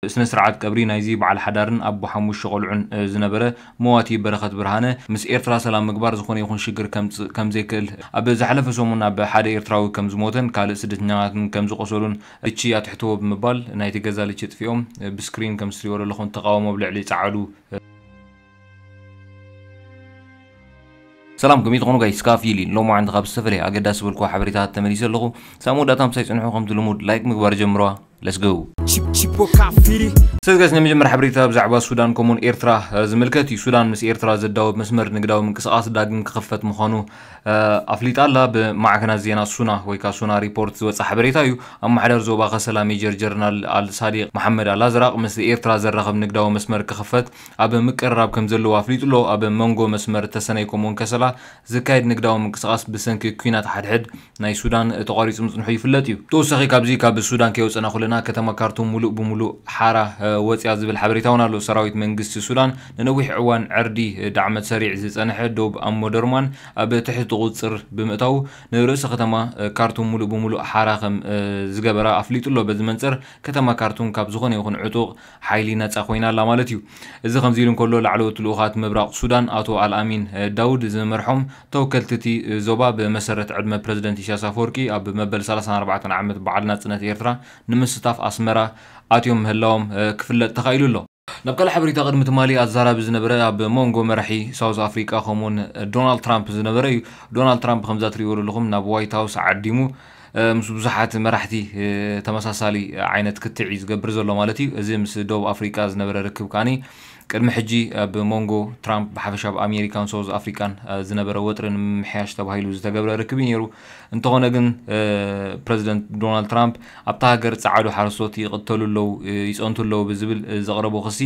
ስነ ስርዓት ቀብሪ ናይዚ በዓል ሓዳርን ኣቦ ሓሙሽተ ቆልዑን ዝነበረ መዋቲ በረኸት ብርሃነ፣ ምስ ኤርትራ ሰላም ምግባር ዝኾነ ይኹን ሽግር ከምጽእ ከምዘይክእል ኣብ ዝሓለፈ ሰሙን ኣብ ሓደ ኤርትራዊ ከም ዝሞተን ካልእ ስደተኛታትን ከም ዝቆሰሉን፣ ልቺ ኣትሕትዎ ብምባል ናይቲ ገዛ ልቺ ጥፊኦም ብስክሪን ከም ዝትሪእዎ ዘለኹም ተቃውሞ ኣብ ልዕሊ ጸዓዱ። ሰላም፣ ከመይ ትኾኑ ጋይስ? ካፊሊ ሎማዓንቲ ካብ ዝተፈላለየ ኣገዳሲ ዝበልኩ ሓበሬታት ተመሊሰ ኣለኹ። ሳብ መወዳእታ ምሳይ ጽንሑ፣ ከምቲ ልሙድ ላይክ ምግባር ጀምረዋ። Let's go። ስለዚ ጋይስ፣ ናይ መጀመርያ ሓበሬታ ብዛዕባ ሱዳን ከምኡውን ኤርትራ ዝምልከት እዩ። ሱዳን ምስ ኤርትራ ዘዳወብ መስመር ንግዳዊ ምንቅስቃስ ዳግም ክኽፈት ምዃኑ ኣፍሊጣ ኣላ። ብማዕከናት ዜና ሱና ወይ ከዓ ሱና ሪፖርት ዝወፀ ሓበሬታ እዩ። ኣመሓዳሪ ዞባ ከሰላ ሜጀር ጀነራል ኣልሳዲቅ መሓመድ ኣላዝራቅ ምስ ኤርትራ ዘራኽብ ንግዳዊ መስመር ክኽፈት ኣብ ምቅርራብ ከም ዘለዎ ኣፍሊጡ ኣሎ። ኣብ መንጎ መስመር ተሰነይ ከምኡውን ከሰላ ዝካየድ ንግዳዊ ምንቅስቃስ ብሰንኪ ኲናት ሓድሕድ ናይ ሱዳን ተቋሪፁ ምፅንሑ ይፍለጥ እዩ። ተወሳኺ ካብዚ፣ ካብ ሱዳን ከይወፀና ከለና ከተማ ካርቱም ሙሉእ ብሙሉእ ሓራ ወፅያ ዝብል ሓበሬታ እውን ኣሎ። ሰራዊት መንግስቲ ሱዳን ንነዊሕ እዋን ዕርዲ ዳዕመት ሰሪዕ ዝፀንሐ ዶብ ኣሞደርማን ኣብ ትሕቲ ቁፅፅር ብምእታው ንርእሰ ከተማ ካርቱም ሙሉእ ብሙሉእ ሓራ ከም ዝገበራ ኣፍሊጡ ኣሎ። በዚ መንፅር ከተማ ካርቱም ካብ ዝኾነ ይኹን ዕጡቕ ሓይሊ ነጻ ኮይና ኣላ ማለት እዩ። እዚ ከምዚ ኢሉ እንከሎ፣ ላዕለዎት ልኡኻት ምብራቕ ሱዳን ኣቶ ኣልኣሚን ዳውድ ዝመርሖም ተወከልቲ እቲ ዞባ፣ ብመሰረት ዕድመ ፕረዚደንት ኢሳያስ ኣፈወርቂ ኣብ መበል ሰላሳን ኣርባዕተን ዓመት በዓል ናጽነት ኤርትራ ንምስታፍ ኣስመራ ኣትዮም ምህላዎም ክፍለጥ ተኻኢሉ ኣሎ። ናብ ካልእ ሓበሬታ፣ ቅድሚ ትማሊ ኣዛራቢ ዝነበረ ኣብ መንጎ መራሒ ሳውዝ ኣፍሪቃ ከምኡውን ዶናልድ ትራምፕ ዝነበረ እዩ። ዶናልድ ትራምፕ ከምዛ ትሪእዎ ዘለኹም ናብ ዋይት ሃውስ ዓዲሙ ምስ ብዙሓት መራሕቲ ተመሳሳሊ ዓይነት ክትዕ እዩ ዝገብር ዘሎ ማለት እዩ። እዚ ምስ ደቡብ ኣፍሪቃ ዝነበረ ርክብ ከዓኒ ቅድሚ ሕጂ ኣብ መንጎ ትራምፕ ብሓፈሻ ኣብ ኣሜሪካን ሳውዝ ኣፍሪቃን ዝነበረ ወጥሪ ንምምሕያሽ ተባሂሉ ዝተገብረ ርክብ እዩ ነይሩ። እንተኾነ ግን ፕረዚደንት ዶናልድ ትራምፕ ኣብታ ሃገር ጸዓዱ ሓረስቶት ይቕተሉ ኣለዉ፣ ይጸንቱ ኣለዉ ብዝብል ዘቕረቦ ክሲ፣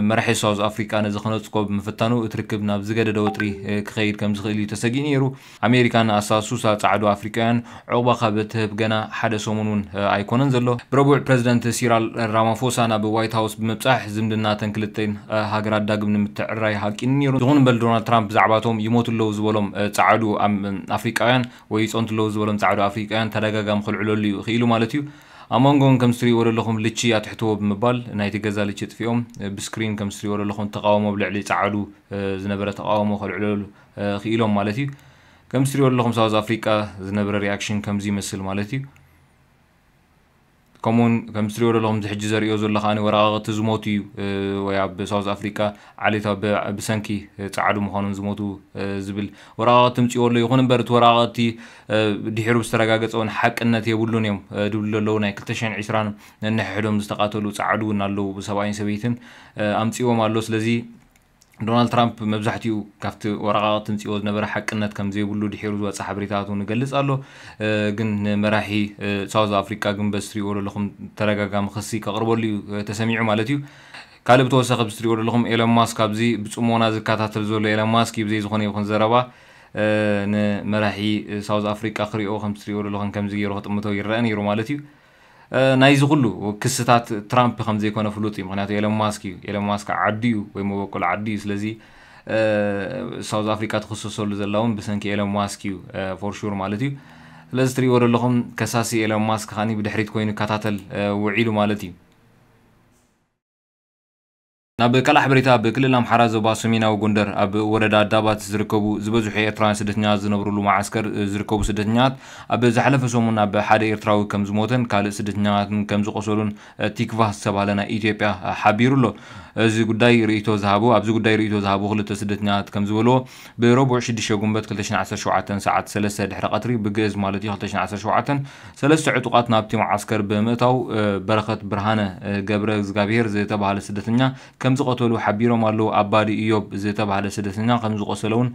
መራሒ ሳውዝ ኣፍሪቃ ነዚ ክነጽጎ ብምፍታኑ እቲ ርክብ ናብ ዝገደደ ወጥሪ ክኸይድ ከም ዝኽእል እዩ ተሰጊኡ ነይሩ። ኣሜሪካ ንኣሳሱሳ ጸዓዱ ኣፍሪቃውያን ዑቕባ ካብ እትህብ ገና ሓደ ሰሙን እውን ኣይኮነን ዘሎ። ብረቡዕ ፕረዚደንት ሲራል ራማፎሳ ናብ ዋይት ሃውስ ብምብጻሕ ዝምድና እተን ክልተን ሃገራት ዳግም ንምትዕርራይ ሃቂኑ ነይሩ። ይኹን እምበር ዶናልድ ትራምፕ ብዛዕባቶም ይሞቱ ኣለዉ ዝበሎም ጸዓዱ ኣፍሪቃውያን ወይ ይጸንቱ ኣለዉ ዝበሎም ጸዓዱ ኣፍሪቃውያን ተደጋጋሚ ክልዕለሉ እዩ ክኢሉ ማለት እዩ። ኣብ መንጎን ከም ዝትሪእዎ ዘለኹም ልቺ ኣትሕትዎ ብምባል ናይቲ ገዛ ልቺ ጥፊኦም ብስክሪን ከም ዝትሪእዎ ዘለኹም ተቃውሞ ኣብ ልዕሊ ጸዓዱ ዝነበረ ተቃውሞ ከልዕለሉ ክኢሎም ማለት እዩ። ከም ዝትሪእዎ ዘለኹም ሳውዝ ኣፍሪቃ ዝነበረ ሪያክሽን ከምዚ ይመስል ማለት እዩ። ከምኡውን ከም ዝትሪእዎ ዘለኹም እዚ ሕጂ ዘርእዮ ዘሎ ከዓኒ ወረቓቕቲ ዝሞቱ እዩ ወይ ኣብ ሳውዝ ኣፍሪቃ ዓሌታዊ ብሰንኪ ጸዓዱ ምዃኖም ዝሞቱ ዝብል ወረቓቕቲ ምጽእዎ ኣሎ። ይኹን እምበር እቲ ወረቓቕቲ ድሒሩ ዝተረጋገጸ እውን ሓቅነት የብሉን እዮም ድብሉ ዘለዉ ናይ ክልተ ሽሕን ዕስራን ነንሕድሕዶም ዝተቓተሉ ጸዓዱ እውን ኣለዉ ብሰብኣይን ሰበይትን ኣምጽእዎም ኣሎ። ስለዚ ዶናልድ ትራምፕ መብዛሕትኡ ካብቲ ወረቓቕቲ ምጽእዎ ዝነበረ ሓቅነት ከም ዘይብሉ ድሒሩ ዝወጸ ሓበሬታታት እውን ይገልጽ ኣሎ። ግን ንመራሒ ሳውዝ ኣፍሪቃ ግን በዚ ትሪእዎ ዘለኹም ተደጋጋሚ ክሲ ከቕርበሉ እዩ ተሰሚዑ ማለት እዩ። ካልእ ብተወሳኺ ኣብዚ ትሪእዎ ዘለኹም ኤሎን ማስክ ኣብዚ ብጽሞና ዝከታተል ዘሎ ኤሎን ማስክ እዩ ብዘይ ዝኾነ ይኹን ዘረባ ንመራሒ ሳውዝ ኣፍሪቃ ክሪኦ ከም ትሪእዎ ዘለኹም ከምዚ ገይሩ ክጥምቶ ይረአ ነይሩ ማለት እዩ። ናይዚ ኩሉ ክስታት ትራምፕ ከም ዘይኮነ ፍሉጥ እዩ። ምክንያቱ ኤሎን ማስክ እዩ። ኤሎን ማስክ ዓዲ እዩ ወይ መበቆል ዓዲ እዩ። ስለዚ ሳውዝ ኣፍሪቃ ትኽሰሰሉ ዘላ እውን ብሰንኪ ኤሎን ማስክ እዩ ፎር ሹር ማለት እዩ። ስለዚ ትሪእዎ ዘለኹም ከሳሲ ኤሎን ማስክ ከዓኒ ብድሕሪት ኮይኑ ይከታተል ውዒሉ ማለት እዩ። ናብ ካልእ ሓበሬታ፣ ኣብ ክልል ኣምሓራ ዞባ ሰሜናዊ ጎንደር ኣብ ወረዳ ዳባት ዝርከቡ ዝበዝሑ ኤርትራውያን ስደተኛታት ዝነብሩሉ መዓስከር ዝርከቡ ስደተኛታት ኣብ ዝሓለፈ ሰሙን ኣብ ሓደ ኤርትራዊ ከም ዝሞተን ካልእ ስደተኛታትን ከም ዝቆሰሉን ቲክቫህ ዝተባህለ ናይ ኢትዮጵያ ሓቢሩ ኣሎ። እዚ ጉዳይ ርእይቶ ዝሃቡ፣ ኣብዚ ጉዳይ ርእይቶ ዝሃቡ ክልተ ስደተኛታት ከም ዝበልዎ፣ ብረቡዕ ሽዱሽተ ጉንበት ክልተ ሽሕን ዓሰርተ ሸውዓተን ሰዓት ሰለስተ ድሕሪ ቀትሪ ብግእዝ ማለት እዩ ክልተ ሽሕን ዓሰርተ ሸውዓተን ሰለስተ ዕጡቓት ናብቲ መዓስከር ብምእታው በረኸት ብርሃነ ገብረ እግዚኣብሔር ዝተባህለ ስደተኛ ከም ዝቐተሉ ሓቢሮም ኣለዉ። ኣባዲ እዮብ ዝተባህለ ስደተኛ ከም ዝቆሰለ እውን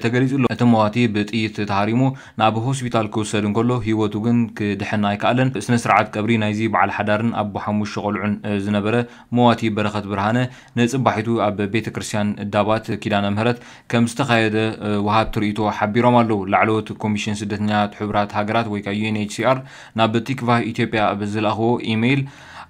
ተገሊጹ ኣሎ። እቲ መዋቲ ብጥይት ተሃሪሙ ናብ ሆስፒታል ክውሰድ እንከሎ ህይወቱ ግን ክድሕን ኣይከኣለን። ስነ ስርዓት ቀብሪ ናይዚ በዓል ሓዳርን ኣቦ ሓሙሽተ ቆልዑን ዝነበረ መዋቲ በረኸት ብርሃነ ንጽባሒቱ ኣብ ቤተ ክርስቲያን ዳባት ኪዳነ ምህረት ከም ዝተኻየደ ወሃብቲ ርእይቶ ሓቢሮም ኣለዉ። ላዕለዎት ኮሚሽን ስደተኛታት ሕቡራት ሃገራት ወይ ከዓ ዩ ኤን ኤች ሲ ኣር ናብ ቲክቫህ ኢትዮጵያ ኣብ ዝለኣኽዎ ኢሜይል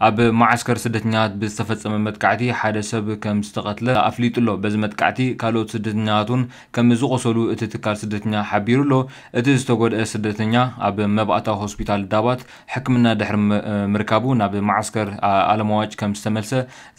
ኣብ መዓስከር ስደተኛታት ብዝተፈጸመ መጥቃዕቲ ሓደ ሰብ ከም ዝተቐትለ ኣፍሊጡ ኣሎ። በዚ መጥቃዕቲ ካልኦት ስደተኛታት እውን ከም ዝቖሰሉ እቲ ትካል ስደተኛ ሓቢሩ ኣሎ። እቲ ዝተጎድአ ስደተኛ ኣብ መባእታዊ ሆስፒታል ዳባት ሕክምና ድሕሪ ም-፣ ምርካቡ ናብ መዓስከር ኣ-፣ ኣለማዋጭ ከም ዝተመልሰ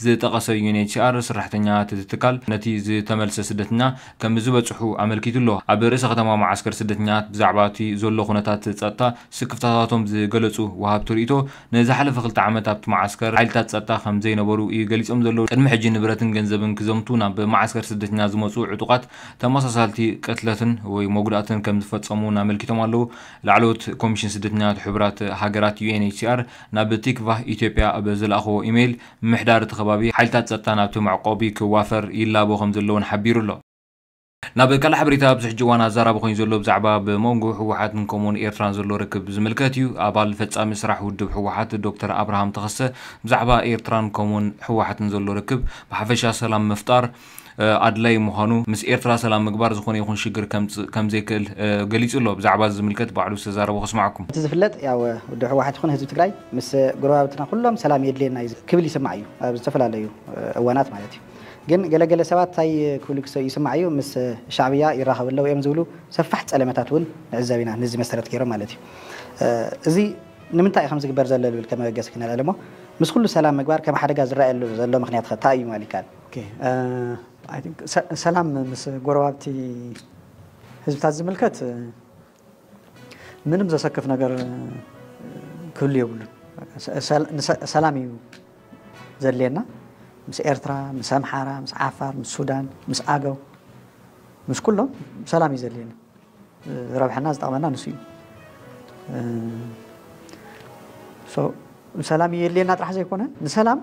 ዝጠቐሰ ዩ ኤን ኤች ሲ ኣር፣ ሰራሕተኛታት እቲ ትካል ነቲ ዝተመልሰ ስደተኛ ከም ዝበጽሑ ኣመልኪቱ ኣሎ። ኣብ ርእሰ ከተማ መዓስከር ስደተኛታት ብዛዕባ እቲ ዘሎ ኩነታት ጸጥታ ስክፍታታቶም ዝገለጹ ወሃብቲ ርእይቶ፣ ንዝሓለፈ ክልተ ዓመት ኣብቲ መዓስከር ሓይልታት ጸጥታ ከም ዘይነበሩ እዩ ገሊጾም ዘለዉ። ቅድሚ ሕጂ ንብረትን ገንዘብን ክዘምቱ ናብ መዓስከር ስደተኛ ዝመጹ ዕጡቓት ተመሳሳልቲ ቅትለትን ወይ መጉዳእትን ከም ዝፈጸሙ እውን ኣመልኪቶም ኣለዉ። ላዕለዎት ኮሚሽን ስደተኛታት ሕቡራት ሃገራት ዩ ኤን ኤች ሲ ኣር ናብ ቲክቫህ ኢትዮጵያ ኣብ ዝለኣኽዎ ኢሜይል፣ ምምሕዳር እቲ ከባቢ ሓይልታት ጸጥታ ናብቲ መዕቆቢ ክዋፈር ይላቦ ከም ዘሎ እውን ሓቢሩ ኣሎ። ናብ ካልእ ሓበሬታ ኣብዚ ሕጂ እዋን ኣዛራቢ ኮይኑ ዘሎ ብዛዕባ ብመንጎ ህወሓትን ከምኡውን ኤርትራን ዘሎ ርክብ ዝምልከት እዩ። ኣባል ፈጻሚ ስራሕ ውድብ ህወሓት ዶክተር ኣብርሃም ተኸስተ ብዛዕባ ኤርትራን ከምኡውን ህወሓትን ዘሎ ርክብ ብሓፈሻ ሰላም ምፍጣር፣ እ፣ ኣድላይ ምዃኑ፣ ምስ ኤርትራ ሰላም ምግባር ዝኾነ ይኹን ሽግር ከምጽእ ከም ዘይክእል፣ እ፣ ገሊጹ ኣሎ። ብዛዕባ እዚ ዝምልከት ባዕሉ ዝተዛረቦ ከስማዕኩም። እቲ ዝፍለጥ ያው ውድብ ህወሓት ይኹን ህዝቢ ትግራይ ምስ ጎረባብትና ኩሎም ሰላም የድልየና እዩ ክብል ይስማዕ እዩ ኣብ ዝተፈላለዩ፣ እ፣ እዋናት ማለት እዩ። ግን ገለገለ ሰባት እንታይ ክብሉ ክሰ-፣ ይስማዕ እዩ፣ ምስ ሻዕብያ ይራኸቡ ኣለዉ እዮም ዝብሉ ሰፋሕ ጸለመታት እውን ንዕዘብ ኢና፣ ነዚ መሰረት ገይሮም ማለት እዩ። እ፣ እዚ ንምንታይ እዩ ከምዚ ግበር ዘሎ ልብል ከመበገሲ ክነልዕል እሞ፣ ምስ ኩሉ ሰላም ምግባር ከም ሓደጋ ዝረኣየሉ ዘሎ ምኽንያት ኸ እንታይ እዩ ምባል ይከኣል? ኦኬ፣ እ፣ I think ሰ-፣ ሰላም ምስ ጎረባብቲ ህዝብታት ዝምልከት፣ እ፣ ምንም ዘሰክፍ ነገር፣ እ፣ ክህሉ የብሉን። ሰ-፣ ሰ-፣ ንሰ-፣ ሰላም እዩ ዘድልየና። ምስ ኤርትራ፣ ምስ ኣምሓራ፣ ምስ ዓፋር፣ ምስ ሱዳን፣ ምስ ኣገው፣ ምስ ኩሎም ሰላም እዩ ዘድልየና። እ፣ ዝረብሐና ዝጠቕመና ንሱ እዩ። እ፣ so፣ ሰላም የድልየና ጥራሕ ዘይኮነ፣ ንሰላም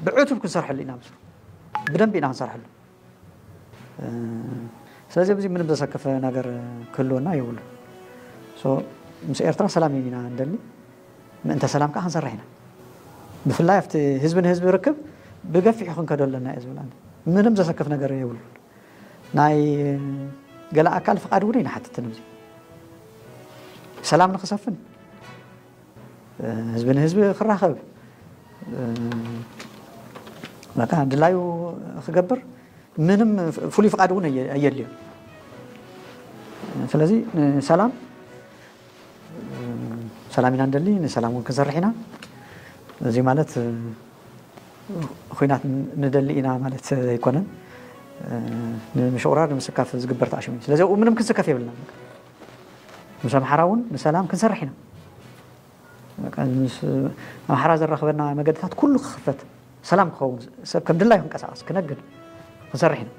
ብዕቱብ ክንሰርሐሉ ኢና። ምስ ብደንቢ ኢና ክንሰርሐሉ። እ፣ ስለዚ ኣብዚ ምንም ዘሰክፍ ነገር ክህልወና የብሉን። So፣ ምስ ኤርትራ ሰላም ኢና እንደሊ፣ ምእንተ ሰላም ከዓ ክንሰርሕ ኢና። ብፍላይ ኣብቲ ህዝቢ ንህዝቢ ርክብ ብገፊሑ ክንከዶ ኣለና እየ ዝብል ኣነ። ምንም ዘሰክፍ ነገር የብሉን። ናይ ገለ ኣካል ፍቓድ እውን ኣይንሓትትን። ኣብዚ ሰላም ንክሰፍን፣ ህዝቢ ንህዝቢ ክራኸብ፣ በቃ ድላዩ ክገብር ምንም ፍሉይ ፍቓድ እውን ኣየ-፣ ኣየድልዮን። ስለዚ ንሰላም፣ ሰላም ኢና ንደሊ፣ ንሰላም እውን ክንሰርሕ ኢና። እዚ ማለት ኹናት ንደሊ ኢና ማለት ኣይኮነን። ንምሽቑራር፣ ንምስካፍ ዝግበር ተኣሽሙ እዩ። ስለዚ ኣብኡ ምንም ክንስከፍ የብልና። ምስ ኣምሓራ እውን ንሰላም ክንሰርሕ ኢና። በቃ፣ ምስ ኣምሓራ ዘራኽበና መገድታት ኩሉ ክኽፈት፣ ሰላም ክኸውን፣ ሰብ ከም ድላዩ ክንቀሳቐስ፣ ክነግድ፣ ክንሰርሕ ኢና።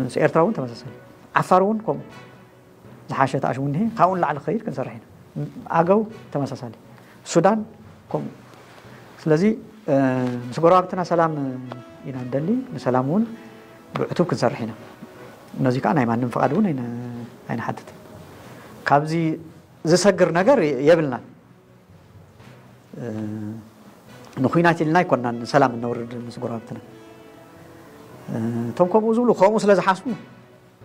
ምስ ኤርትራ እውን ተመሳሳሊ። ዓፋር እውን ከምኡ። ዝሓሸ ተኣሽሙ እኒሀ፣ ካብኡ ንላዕሊ ክኸይድ ክንሰርሕ ኢና። ኣገው ተመሳሳሊ። ሱዳን ከምኡ። ስለዚ፣ እ፣ ምስ ጎረባብትና ሰላም ኢና ንደሊ፣ ንሰላም እውን ብዕቱብ ክንሰርሕ ኢና። ነዚ ከዓ ናይ ማንም ፍቓድ እውን ኣይነ-፣ ኣይንሓትትን። ካብዚ ዝሰግር ነገር የብልናን። እ፣ ንኹናት ኢልና ኣይኮንናን ሰላም እነውርድ ምስ ጎረባብትና። እ፣ እቶም ከምኡ ዝብሉ፣ ከምኡ ስለ ዝሓስቡ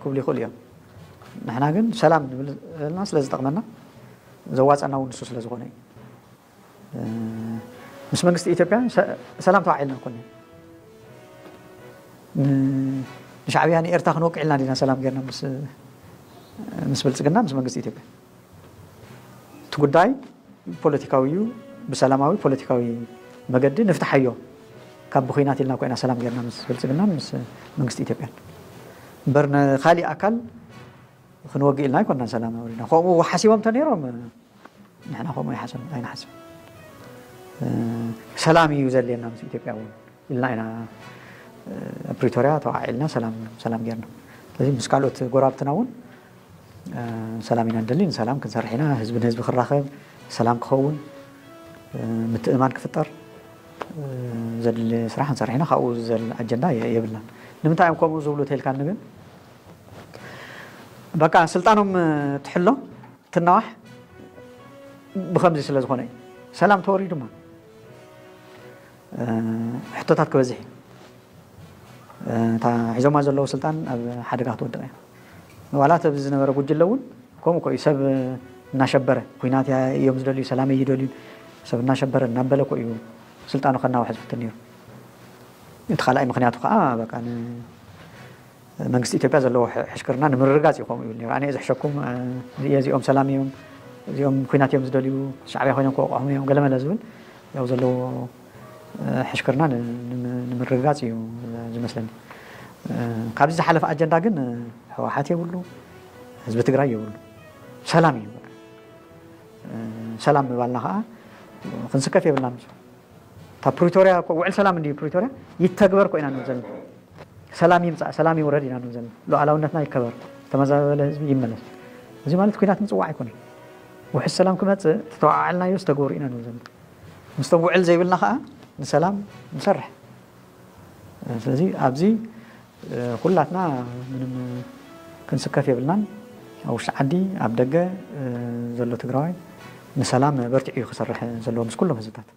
ክብሉ ይኽእሉ እዮም። ንሕና ግን ሰላም ንብል ዘለና ስለ ዝጠቕመና፣ ዘዋፀና እውን ንሱ ስለ ዝኾነ እዩ። እ፣ ምስ መንግስቲ ኢትዮጵያ ሰ-፣ ሰላም ተዋዒልና ኣይኮንናን። ን-፣ ንሻዕብያ ንኤርትራ ክንወቅዕ ኢልና ዲና ሰላም ጌርና ምስ፣ ምስ ብልጽግና፣ ምስ መንግስቲ ኢትዮጵያ? እቲ ጉዳይ ፖለቲካዊ እዩ። ብሰላማዊ ፖለቲካዊ መገዲ ንፍትሓዮ። ካብ ብኹናት ኢልና እኮ ኢና ሰላም ጌርና ምስ ብልጽግናን ምስ መንግስቲ ኢትዮጵያን። እምበር ንኻሊእ ኣካል ክንወግእ ኢልና ኣይኮንናን ሰላም ኣውሪድና። ከምኡ ሓሲቦም ተነይሮም፣ ንሕና ከምኡ ኣይሓሰብን፣ ኣይንሓስብን። እ፣ ሰላም እዩ ዘድልየና ምስ ኢትዮጵያ እውን ኢልና ኢና፣ እ፣ ኣብ ፕሪቶርያ ተዋዒልና ሰላም፣ ሰላም ጌርና። ስለዚ ምስ ካልኦት ጎረባብትና እውን፣ እ፣ ሰላም ኢና ንደሊ፣ ንሰላም ክንሰርሕ ኢና፣ ህዝቢ ንህዝቢ ክራኸብ፣ ሰላም ክኸውን፣ እ፣ ምትእምማን ክፍጠር፣ እ፣ ዘድሊ ስራሕ ክንሰርሕ ኢና። ካብኡ ዝዘል ኣጀንዳ የ-፣ የብልናን። ንምንታይ እዮም ከምኡ ዝብሉ ተልካኒ ግን፣ በቃ ስልጣኖም ትሕሎ ትናዋሕ ብኸምዚ ስለ ዝኾነ እዩ። ሰላም ተወሪዱ ድማ፣ እ፣ ሕቶታት ክበዝሕ እዩ። እ፣ እታ ሒዞማ ዘለዉ ስልጣን ኣብ ሓደጋ ክትወድቕ እያ። ዋላ እቲ ኣብዚ ዝነበረ ጉጅለ እውን ከምኡ እኮ እዩ። ሰብ እናሸበረ፣ ኲናት እዮም ዝደልዩ፣ ሰላም ኣይደልዩን። ሰብ እናሸበረ እናበለ እኮ እዩ ስልጣኑ ከናውሕ ዝፍትን ነይሩ። እቲ ካልኣይ ምኽንያቱ ከዓ በቃ መንግስቲ ኢትዮጵያ ዘለዎ ሕሽክርና ንምርግጋፅ እዩ ከምኡ ይብል ነይሩ። ኣነ እየ ዝሕሸኩም፣ እዚኦም ሰላም እዮም፣ እዚኦም ኩናት እዮም ዝደልዩ፣ ሻዕብያ ኮይኖም ክወቕዖም እዮም ገለመለ ዝብል ያው ዘለዎ ሕሽክርና ንምርግጋፅ እዩ ዝመስለኒ። ካብዚ ዝሓለፈ ኣጀንዳ ግን ህወሓት የብሉ፣ ህዝቢ ትግራይ የብሉ። ሰላም እዩ። ሰላም ምባልና ከዓ ክንስከፍ የብልናን። እታ ፕሪቶርያ እኮ ውዕል ሰላም እንድዩ፣ ፕሪቶርያ ይተግበር እኮ ኢና ንብል ዘለና። ሰላም ይምፃእ፣ ሰላም ይውረድ ኢና ንብል ዘለና። ሉዓላውነትና ይከበር፣ ዝተመዛበለ ህዝቢ ይመለስ። እዚ ማለት ኩናት ምፅዋዕ ኣይኮነን። ውሕስ ሰላም ክመፅእ ተተዋዓዕልናዮ ዝተገብሩ ኢና ንብል ዘለና። ምስቶም ውዕል ዘይብልና ከዓ ንሰላም ንሰርሕ። ስለዚ ኣብዚ ኩላትና ምንም ክንስከፍ የብልናን። ኣብ ውሽጢ ዓዲ ኣብ ደገ ዘሎ ትግራዋይ ንሰላም በርቲዑ እዩ ክሰርሕ ዘለዎ ምስ ኩሎም ህዝብታት።